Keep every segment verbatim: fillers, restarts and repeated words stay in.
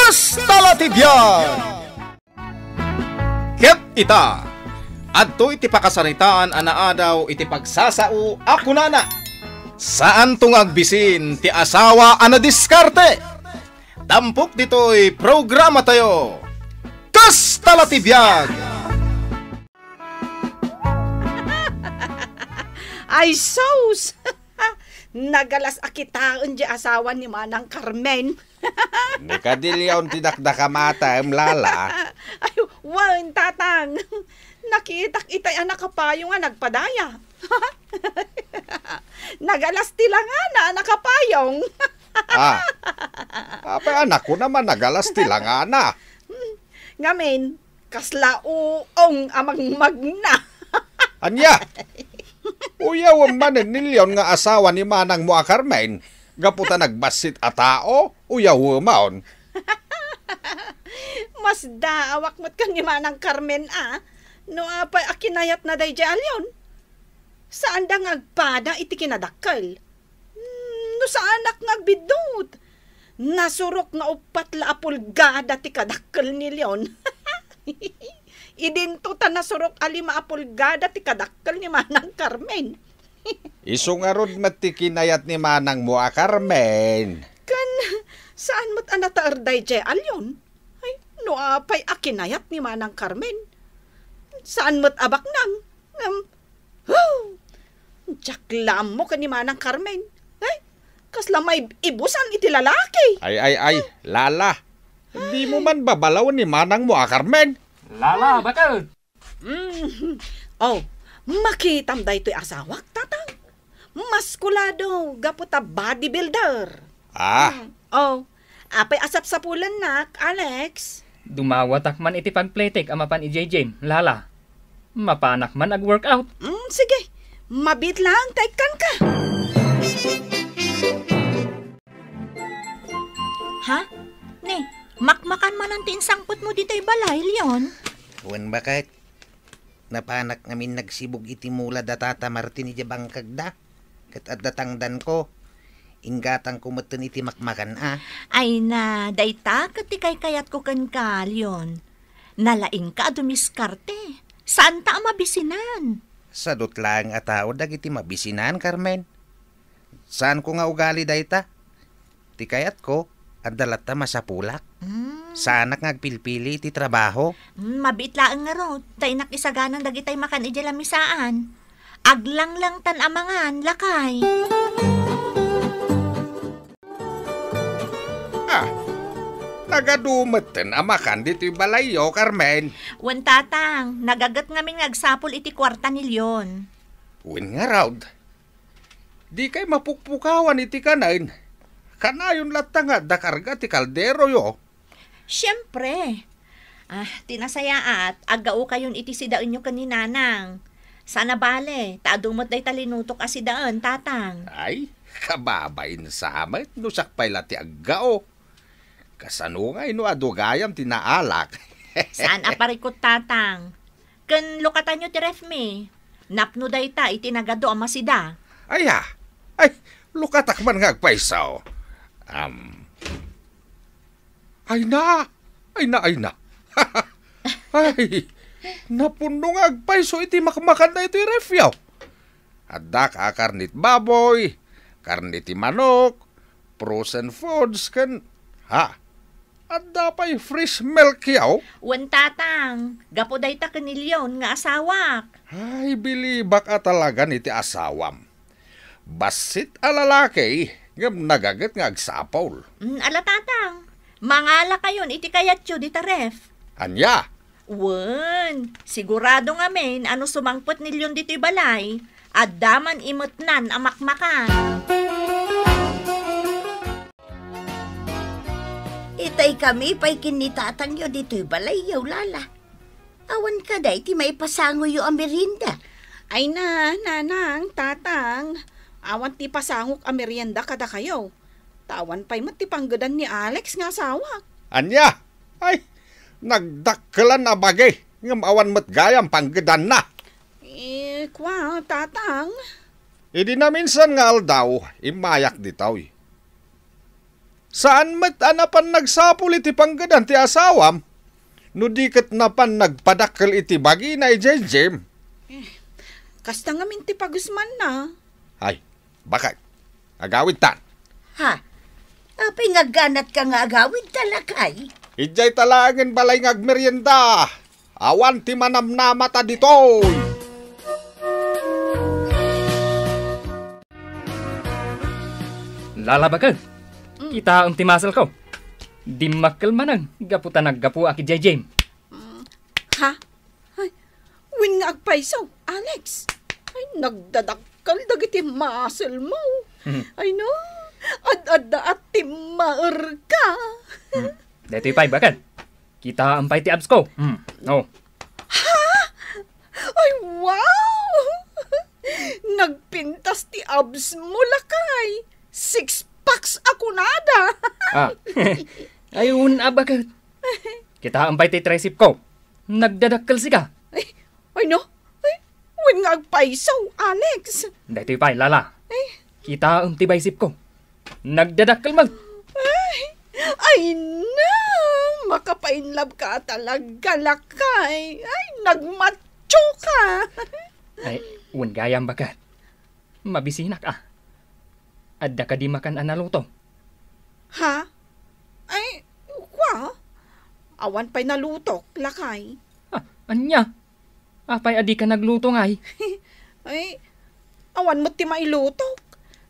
Kasta la ti biag! Ket ita, adtoy ti pakasaritaan a naadaw iti pagsasao a kunana, saanto nga agbisin ti asawa a nadiskarte. Tampok ditoy programatayo, Kasta la ti biag! Ay, sus! Nagalas a kitaen di asawa ni Manang Carmen. Ni Kadilion ti dakdakamatem, Lala. Ay, wen, Tatang. Nakitak itay a nakapayo nga nagpadaya. Nagalas ti langana a nakapayong. Ah. Apay, anakko naman, nagalas ti langana. Ngamin, kasla uong a magmagna. Ania? Uyawem manen ni Leon nga asawa ni manangmo a Carmen, gapu ta nagbassit a tao, uyawemon. Masdaawak met ken ni Manang Carmen a, no apay a kinayatna daydiay a Leon. Saanda nga agpada iti kinadakkel. Hmm, no saanak nga agbiddut. Nasurok nga uppat la a pulgada ti kadakkel ni Leon. Idinto ta nasurok a lima a pulgada ti kadakkel ni Manang Carmen. Isu ngarud met ti kinayat ni manangmo a Carmen. Ken saan met a nataer daydiay a Leon? Ay, no apay a kinayat ni Manang Carmen? Saan met a baknang? Ngem, huh! Diak la ammo ken ni Manang Carmen. Ay, kasla maib-ibusan iti lalaki. Ay, ay, ay, Lala. Dimo man babalawen ni manangmo a Carmen? Lala, baket! Mm. Oh, makitam daytoy asawak, Tatang. Maskulado, gapu ta bodybuilder. Ah. Mm. Oh, apay a sapsapulennak, Alex? Dumawatak man iti pagpletek a mapan idiay gym, Lala. Mapanak man ag-workout. Mm, sige. Mabiit laeng ta ikkanka. Ha? Ne, makmakan manen ti insangpetmo ditoy balay, Leon? Wen, baket. Napanak ngamin nagsibug iti mula da Tata Martin idiay bangkagda. Ket adda tangdanko. Inggatangko metten iti makmakan a. Ay na, dayta ket ti kaykayatko kenka, Leon. Nalaingka a dumiskarte. Saanta a mabisinan. Sadut laeng a tao dagiti mabisinan, Carmen. Saanko nga ugali dayta. Ti kayatko, adda latta masapulak. Mm. Saanak nga agpilpili iti trabaho. Mm, mabiit laeng ngarud, ta innak isaganan dagitay makan idiay lamisaan. Aglanglang tan amangan, lakay. Ah, nagadu metten a makan ditoy balayyo, Carmen. Wen, Tatang, nagaget ngamin nga agsapul iti kuarta ni Leon. Wen ngarud, dikay mapukpukawan iti kanen. Kanayon latta nga adda karga ti kalderoyo. Siempre. Ah, ti nasayaat, aggaokayon iti sidaenyo ken ni Nanang. Saan a bale, ta adu met dayta linutok a sidaen, Tatang. Ay, kababain sa met no siak pay la ti aggao. Kasano ngay no adu gayam ti naalak? Saan a parikut, Tatang? Ken lukatanyo ti refmi. Napno dayta iti nagadu a masida. Aya, ay, lukatak man nga agpayso. Am, ay na, ay na, ay na. Ay, napunno nga agpayso iti makmakan daytoy refyo. Adda ka karne ti baboy, karne ti manok, frozen foods, ken, ha, adda pay fresh milk yaw? Wen, Tatang, gapu dayta ken ni Leon nga asawak. Ay, bilibak a talagan iti asawam. Bassit a lalaki, ngem nagaget nga agsapul. Mm, ala, Tatang, mangalakayon iti kayatyo dita ref. Ania? Wen, sigurado ngamin a no sumangpet ni Leon ditoy balay, adda man imetnan a makmakan. Itay kami pay ken ni tatangyo ditoy balayyo, Lala. Awan kadi ti maipasangoyo a merienda? Ay na, Nanang, Tatang, awan ti pasangok a merienda kadakayo. Ta awan pay met ti panggedan ni Alex nga asawak. Ania? Ay, nagdakkelan a bagi, ngem awan met gayam panggedanna. Eh, kua, Tatang? Idi naminsan nga aldaw, immayak ditoy. Saan met a napan nagsapul iti panggedan ti asawam, no di ket napan nagpadakkel iti bagina idiay gym. Eh, kasta ngamin ti pagusmanna. Ay, bakit? Agawidtan. Ha? Apay nga agganatka nga agawidta, lakay? Idiay ta laengen balay nga agmerienda. Awan ti manamnamata ditoy. Lala, baket. Mm. Kitaem ti muscle ko. Dimmakkel manen gapu ta naggapuak idiay gym. Mm. Ha? Ay, wen nga agpayso, Alex. Ay, nagdadakkel dagiti muscle mo. Mhm. Ay, no. Ad-adda a timmaerka. Hmm. Daytoy pay, baket. Kitaem pay ti abs ko. Hmm. No. Ha? Ay, wow! Nagpintas ti abs mo, lakay. Six packs a kunada. Ah. Ay, un-a, baket. Kitaem pay ti tricep ko. Nagdadakkel, sika. Ay, ay, no? Ay, wen nga agpayso, Alex. Daytoy pay, Lala. Ay. Kitaem ti bicep ko. Nagdadakkel met. Ay, ay na! Makapainlove ka talaga, lakay. Ay, nagmatcho ka. Ay, wen gayam, baket. Mabisinak, a. Adda kadi makan a naluto? Ha? Ay, kua? Awan pay nalutok, lakay. Ah, ania? Apay a dika nagluto ngay? Ay, awan met ti mailutok.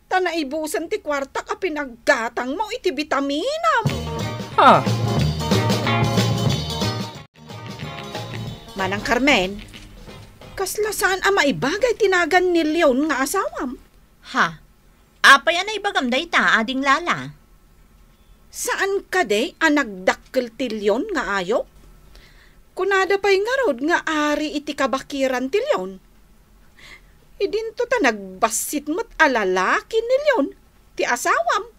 Ta naibusen ti kuartak a pinaggatangmo iti bitaminam. Ha? Manang Carmen, kasla saan a maibagay ti nagan ni Leon nga asawam? Ha? Apay a naibagam dayta, Ading Lala? Saan kadi a nagdakkel ti Leon nga ayup? Kunada pay ngarud nga ari iti kabakiran ti Leon. Idinto ta nagbassit met a lalaki ni Leon ti asawam.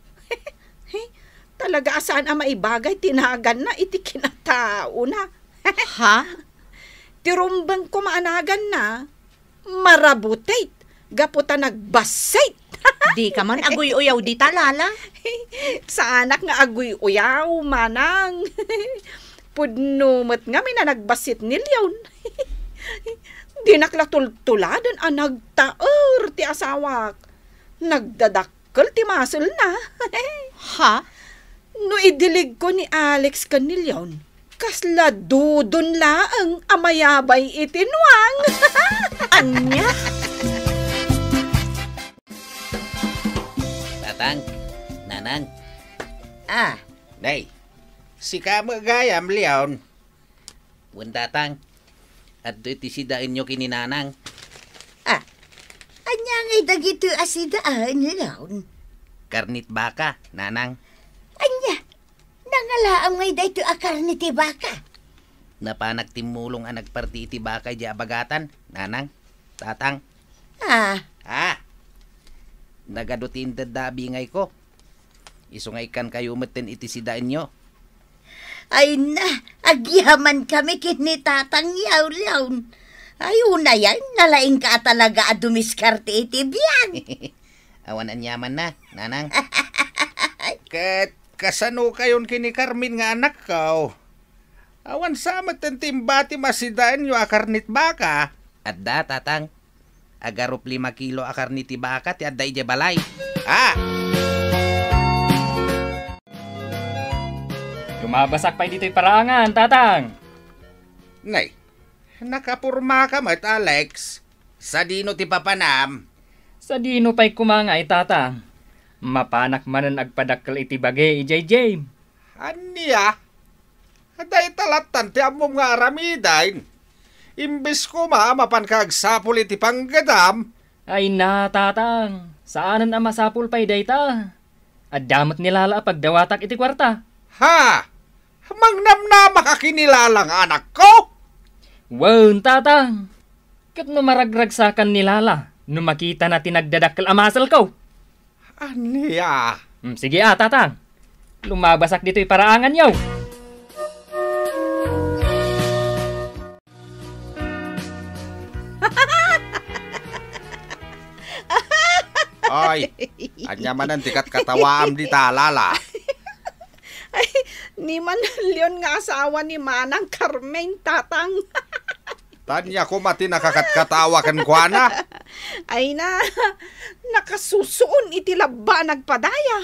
Talaga a saan a maibagay ti naganna iti kinataona. Ha? Ti rumbeng koma a naganna, marabutit gapu ta nagbassit. Dika man aguy-uyaw dita, Lala. Saanak nga aguy-uyaw, manang. Pudno met ngamin a nagbassit ni Leon. Dinak la tultuladen a nagtaer ti asawak. Nagdadak- kel ti muscle-na. Ha? No idiligko ni Alex ken ni Leon, kasla dudon laeng a mayabay iti nuang. Ania? Tatang, Nanang. Ah. Nay, sika met gayam, Leon. Wen, Tatang, adtoy ti sidaenyo ken ni Nanang. Ah, ania ngay dagitoy a sidaen, Leon? Karne ti baka, Nanang. Ania? Nangalaam ngay daytoy a karne ti baka? Napanak timmulong a nagparti iti baka idiay abagatan, Nanang, Tatang. Ah. Ah! Nagadu ti inted da a bingayko. Isu nga ikkankayo metten iti sidaenyo. Ay na, agyamankami ken ni Tatang Yawyaw. Ay, unayen, nalaingka a talaga a dumiskarte iti biag. Awan aniamanna, Nanang. Ket kasanokayon ken ni Carmen nga anakko? Awan sa metten ti imbatim a sidaenyo a karne ti baka? Adda, Tatang. Agarup lima kilo a karne ti baka ti adda idiay balay. Ah! Lumabasak pay ditoy paraangan, Tatang. Nay, nakapormaka met, Alex. Sadino ti papanam? Sadino pay koma ngay, Tatang? Mapanak manen agpadakkel iti bage idiay gym. Ania? Dayta lattan ti ammom nga aramiden. Imbes koma a mapanka agsapul iti panggedam. Ay na, Tatang. Saanen a masapul pay dayta. Adda met ni Lala a pagdawatak iti kuarta. Ha? Mangnamnamaka ken ni Lala nga anakko? Wen, Tatang. Ket no maragragsakan ni Lala, no makitana ti nagdadakkel a muscle ko. Ania? Hmm, sige a, Tatang. Lumabasak ditoy paraanganyo. Ay, ania manen ti katkatawaam dita, Lala? Ay, ni man Leon nga asawa ni Manang Carmen, Tatang. Ania koma ti nakakatkatawa kenkuana? Ay na, nakasusuon iti labba a nagpadaya.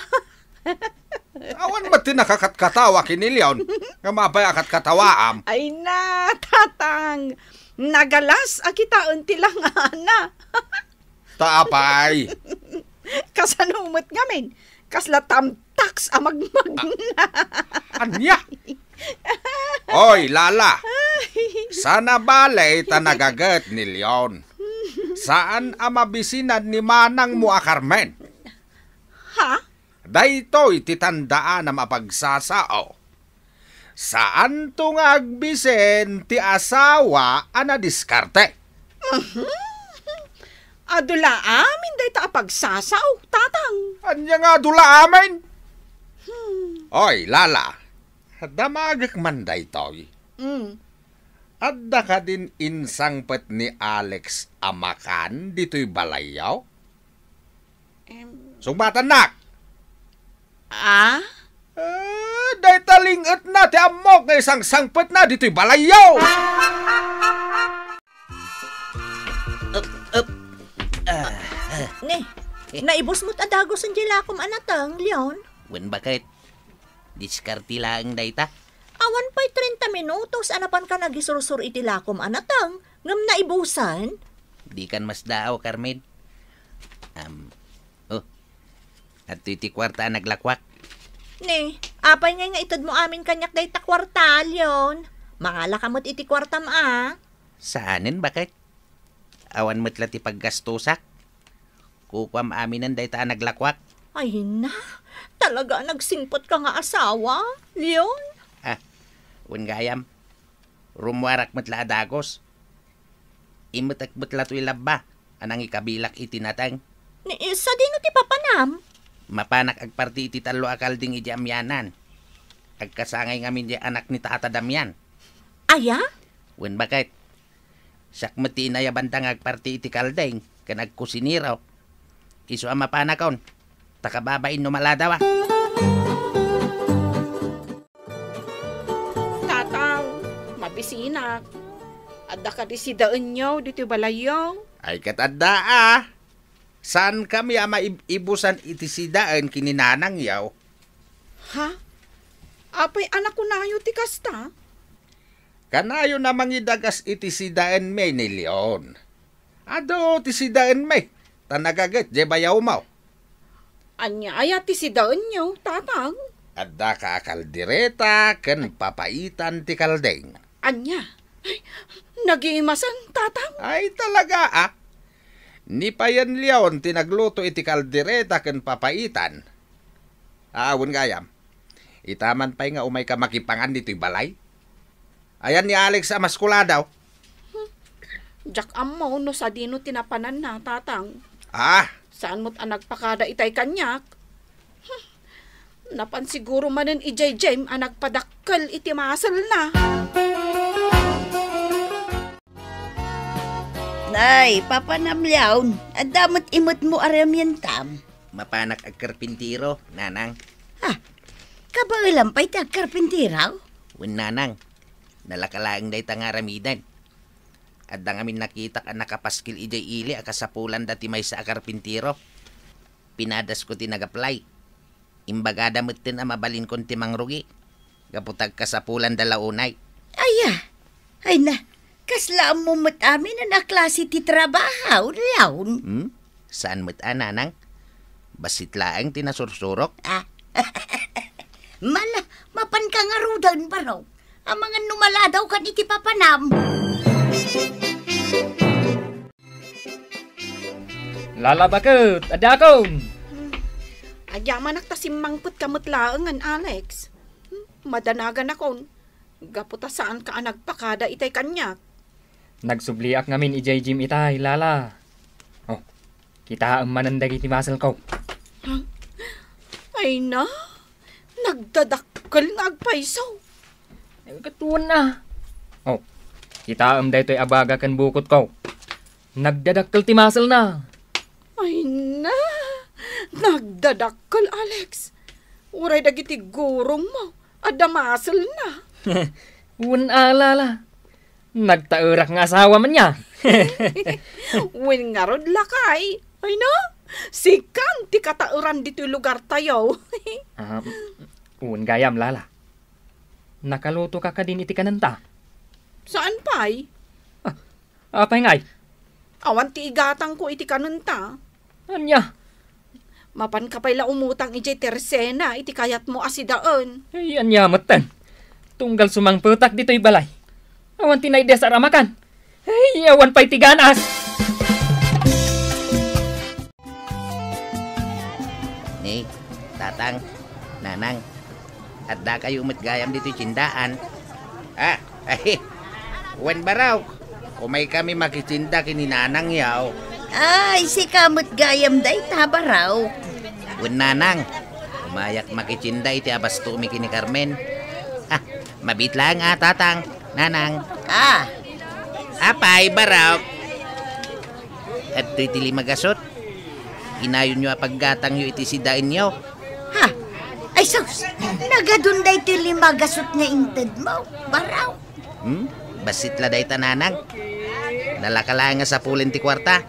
Awan met ti nakakatkatawa ken ni Leon, nga mapay a katkatawaam. Ay na, Tatang, nagalas a kitaen ti langana. Ta apay? Kasano met ngamin? Kasla tamtaks a magmagna. Ania? Oy, Lala! Sana bale ta nagaget ni Leon. Saan a mabisinan ni manangmo a Carmen. Ha? Daytoy ti tandaanam a pagsasao. Saanto nga agbisin ti asawa a nadiskarte. Mhm. Adu la amin dayta a pagsasao, Tatang. Ania nga adu la amin? Hmm. Oy, Lala, damagek man daytoy. Mm. Adda kadin insangpet ni Alex a makan ditoy balayyo? Em. Sungbatannak! Ah? Eh, dayta ling-etna ti ammok nga isangsangpetna ditoy balayyo! Up, up. Ah, ah. Ne, naibus mo't a dagosen diay lakom a nateng, Leon? Wen, baket? Diskarte laeng dayta. Awan pay trenta minutos a napanka nagisursor iti lakom a nateng, ngem naibusan? Dikan masdaaw, Carmen. Am, oh, adtoy ti kuarta a naglakuak. Ne, apay ngay nga itedmo amin kaniak dayta kuarta, Leon? Mangalaka met iti kuartam a. Saanen, baket? Awan met la ti paggastosak. Kukuam aminen dayta a naglakuak. Ay na, talaga a nagsingpetka nga asawa, Leon? Ah, wen gayam, rummuarak met la a dagus. Immetek met la toy labba a nangikabilak iti nateng. Ni, sadino ti papanam? Mapanak agparti iti tallo a kalding idiay amianan. Agkasangay ngamin diay anak ni Tata Damian. Aya? Wen, baket. Siak met ti inayabanda nga agparti iti kalding ken agkusinero. Isu a mapanakon, ta kababain no maladawa. Tatang, mabisinak. Adda kadi sidaenyo ditoy balayyo? Ay, ket adda a. Saankami a maib-ibusan iti sidaen ken ni nanangyo. Ha? Apay a nakunayo ti kasta? Kanayon a mangidagas iti sidaenmi ni Leon. Adu ti sidaenmi, ta nagaget diay bayawmo. Ania aya ti sidaenyo, Tatang? Addaka a kaldereta ken papaitan ti kalding. Ania? Ay, nagimasen, Tatang. Ay, talaga, a? Ni Payen Leon ti nagluto iti kaldereta ken papaitan. Awan gayam. Ita man pay nga umayka makipangan ditoy balay. Ayan ni Alex a maskuladaw. Hmm. Diak ammo no sadino ti napananna, Tatang. Ah? Saan met a nagpakada itay kaniak? Hmm. Napan siguro manen idiay gym a nagpadakkel iti muscle-na. Nay, papanam Leon, adda met imetmo a ramientam. Mapanak agkarpintero, nanang. Ah, kabaelam pay ti agkarpintero? Wen, nanang. Nalaka laeng dayta nga aramiden. Adda ngamin nakitak a nakapaskil idiay ili a kasapulanda ti maysa a karpintero. Pinadasko ti nag-apply. Imbagada metten a mabalinkon ti mangrugi. Gapu ta agkasapulanda la unay. Aya, ay na, kasla ammo met amin a klase ti trabaho, Leon. Hmm? Saan met a, nanang? Bassit laeng ti nasursurok. Ah. Mala, mapanka ngaruden, barok. Amangan no maladawkan iti papanam. Lala, baket, adakon. Hmm. Agyamanak ta simmangpetka met laengen, Alex. Hmm, madanaganakon. Gapu ta saanka a nagpakada itay kaniak. Nagsubliak ngamin idiay gym itay, Lala. Oh, kitaem manen dagiti muscle-ko. Huh? Ay na, nagdadakkel nga agpayso. Ay, katuon na. Oh, kitaem daytoy a baga ken bukotko. Nagdadakkel ti muscle-na. Ay na, nagdadakkel, Alex. Uray dagiti gurongmo, Adda maselna. Wen a, Lala. Nagtaerak nga asawa man nia. Wen ngarud, lakay. Ay na, sikan ti kataeran ditoy lugartayo. Ah, wen gayam, Lala. Nakalutoka kadin iti kanenta? Saan pay? Ah, apay ngay? Awan ti igatangko iti kanenta. Ania? Mapanka pay la umutang idiay Teresena iti kayatmo a sidaen. Ay, ania metten? Tunggal sumangpetak ditoy balay. Awan ti naidesar a makan. Ay, awan pay ti ganas. Ni, Tatang, Nanang, addakayo met gayam ditoy tiendaan. Ah, ay, wen, Baraw, umaykami makitienda ken ni Nanang yaw. Ay, sika met gayam dayta, Baraw. Wen, Nanang, umayak makitienda iti abastomi ken ni Carmen. Ah, mabiit laeng a, Tatang, Nanang. Ah. Apay, Baraw? Adtoy ti lima gasut. Inayonyo a paggatangyo iti sidaenyo. Ha? Ay, sus! Nagadun daytoy lima gasut nga intedmo, Baraw. Hmm? Bassit la dayta, Nanang. Nalaka laeng a sapulen ti kuarta.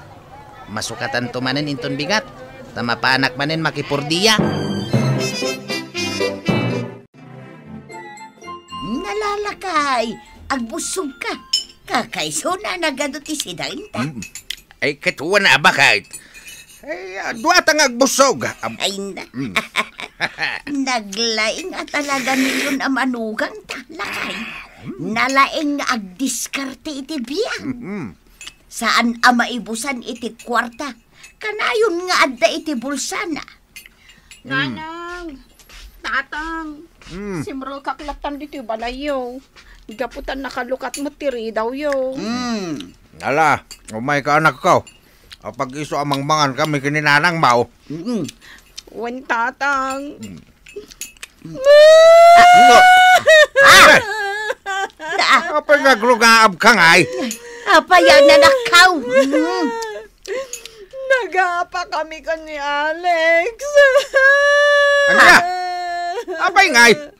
Masukatanto manen inton bigat, ta mapanak manen makipordia. Nalalakay, agbussogka. Kakaisuna nagadu ti sidaenta. Mm. Ay, ket wen a, baket. Ay, ah, duata nga agbussog. Ab- Ay, na. Mm. Naglaing a talaga niyon a manugangta, lakay. Mm. Nalaing nga agdiskarte iti biag. Mm. Saan a maibusan iti kuarta. Kanayon nga adda iti bulsana. Mm. Nanang, Tatang, Mm. Simrekak lattan ditoy balayyo. Gapu ta nakalukat met ti ridawyo. Mm. Ala, umayka, anakko. Apag-isu a mangmangan kami ken ni Nanangmo. Mm. Wen, Tatang. Mm. Ah! Apay nga agrugaabka ngay? Apay a nanakkaw? Mm. Nagapakami ken ni Alex. Ania? Apay ngay?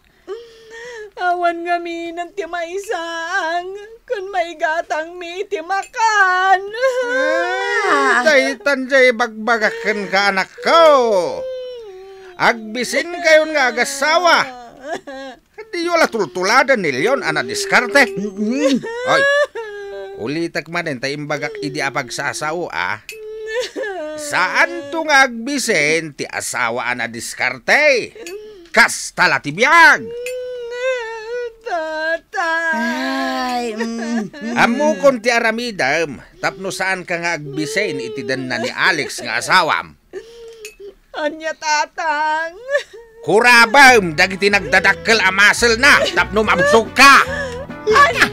Awan ngamin ti maisang ken maigatangmi iti makan. Ah, daytan diay ibagbagak kenka, anakko. Agbisinkayon nga agassawa. Diyo la tultuladen ni Leon a nadiskarte. Mm. Oy, ulitek manen ta imbagak idi a pagsasao, a. Saanto nga agbisin ti asawa a nadiskarte. Kasta la ti biag. Tatang. Ay, mm, mm. Ammokon ti aramidem tapno saanka nga agbisin iti denna ni Alex nga asawam. Ania, Tatang? Kurabem dagiti nagdadakkel a maselna tapno mabsogka. Ania?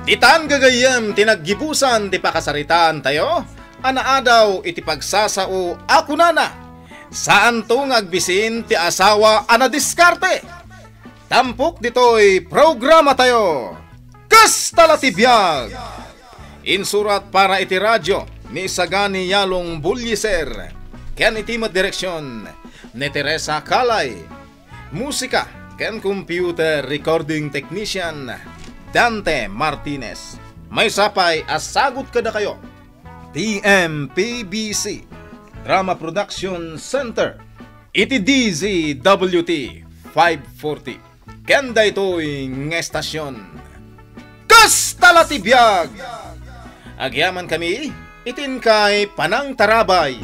Ditan gagayyem ti naggibusan ti pakasaritaantayo a naadaw iti pagsasao a kunana, "Saanto nga agbisin ti asawa a nadiskarte." Tampok ditoy programatayo, Kasta la ti Biag! Insurat para iti radio ni Sagani Yalong Bulliser, ken iti met direksion ni Teresa Calay. Musika ken computer recording technician, Dante Martinez. Maysa pay a sagut kadakayo, T M P B C Drama Production Center, iti D Z W T five forty. Ken daytoy nga estasion, Kasta la ti Biag! Agyamankami iti inkay panangtarabay.